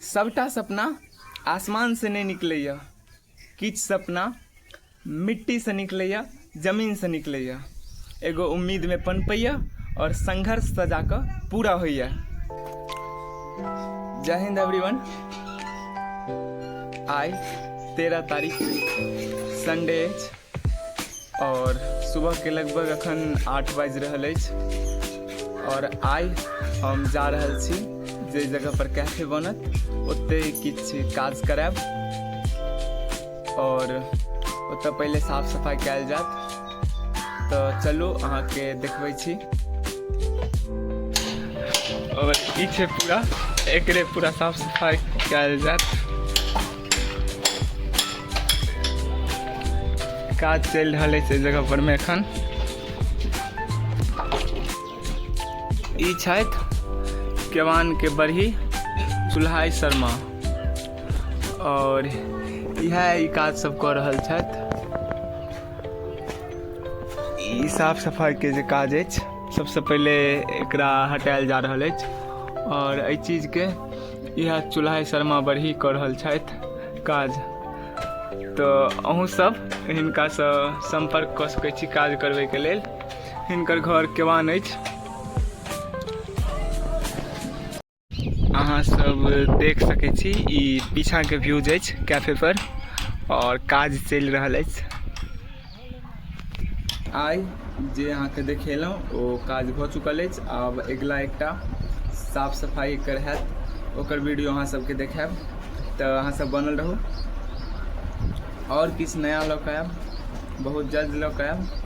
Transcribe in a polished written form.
सभटा सपना आसमानसँ नहि निकलैए, किछु सपना मिट्टीसँ निकलैए, जमीनसँ निकलैए, एगो उम्मीदमे पनपैए आओर संघर्षसँ जाकऽ पूरा होइए। जय हिन्द एवरीवन। आइ 13 तारीख संडे अछि आओर सुबहके लगभग अखन 8 बाजि रहल अछि आओर आइ हम जा रहल छी जे जगह पर कैफे बनत ओतहि किछु काज करायब आओर ओतऽ पहिले साफ सफाइ कयल जायत। तऽ चलू अहाँके देखबै छी। आओर ई छै पूरा, एकरे पूरा साफ सफाइ कयल जायत। काज चलि रहल अछि एहि जगह पर मे एखन। ई छथि केवान के बरही चुल्हाई शर्मा और इएह ई काज सब कऽ रहल छथि। ई साफ सफाई के जे काज अछि, सबसे पहिले एकरा हटायल जा रहल अछि और एहि चीज के इएह चुल्हाई शर्मा बरही कऽ रहल छथि काज। तऽ अहूँ सब हिनकासँ सम्पर्क कऽ सकै छी काज करबैके लेल। हिनकर घर केवान अछि। अहाँ सब देख सकै छी ई पीछाके व्यूज अछि कैफे पर और काज चलि रहल अछि। आइ जे अहाँके देखेलहुँ ओ काज भऽ चुकल अछि। आब अगिला एकटा साफ सफाइ एकर हैत, ओकर वीडियो अहाँ सबके देखायब। तऽ अहाँ सब बनल रहू और किछु नया लऽ कऽ आयब, बहुत जल्द लऽ कऽ आयब।